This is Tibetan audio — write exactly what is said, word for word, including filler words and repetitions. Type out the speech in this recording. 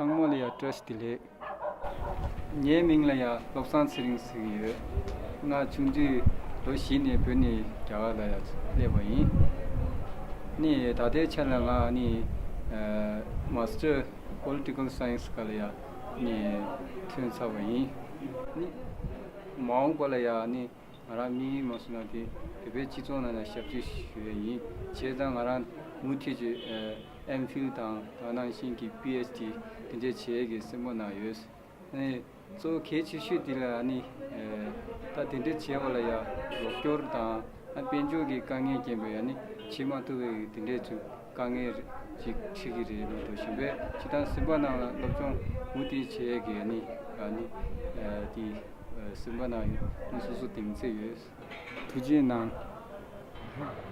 ཚང་མ་ལ་ཡང་བཀྲ་ཤིས་བདེ་ལེགས། ངའི་མིང་ལ་ཡང་བློ་བཟང་ཚེ་རིང་ཟེར་གྱི་ཡོད། ང་ཆུང་དུས་ལོ་བཞི་ནས་བོད་ནས་རྒྱ་གར་ལ་ཡང་སླེབས་པ་ཡིན། ནི་ད་ལྟའི་ཆ་ལ་ང་ནི་ཨ་Master Political Science སྒང་ལ་ཡང་ནི་ཐོན་ཚར་བ་ཡིན། ནི་མ་འོངས་པ་ལ་ཡང་ནི་ང་རང་དམིགས་ཡུལ་མ་སོང་ན་དེ་བོད་པའི་སྤྱི་ཚོགས་ནང་ལ་ཞབས་ཕྱི་ཞུ་ཡས་ཡིན། བྱས་ཙང་ང་རང་མུ་མཐུད་ཀྱི་ཨ་ཨེམ་ཕིལ་དང་དེ་ནང་བཞིན་གྱི་པི་ཨེཆ་ཌི་དེ་འདྲས་བྱེད་ཡས་ཀྱི་སེམས་པ་ནང་ཡོད། ཨ་ནི་གཙོ་བོ་གལ་ཆེ་ཤོས་དེ་ལ་ཨ་ནི་ཨ་ད་དེ་འདྲས་བྱེད་པ་ལ་ཡང་རོགས་སྐྱོར་དང་ཨ་དཔལ་འབྱོར་གྱི་དཀའ་ངལ་རྐྱེན་པས་ཨ་ནི་བྱེད་མ་ཐུབ་པའི་དེ་འདྲས་ཚུལ་དཀའ་ངལ་ཅིག་འཕྲད་ཀྱི་རེད་མ་གཏོགས། གཞན་པའི་སྤྱིར་བཏང་སེམས་པ་ནང་ལ་སློབ་སྦྱོང་མུ་མཐུད་བྱེད་ཡས་ཀྱི་ཨ་ནི་ཨ་ནི་ཨ་དེ་སེམས་པ་ནང་ཡོད། སོ་སོ་གདེང་ཚོད་ཡོད། ཐུགས་རྗེ་གནང་།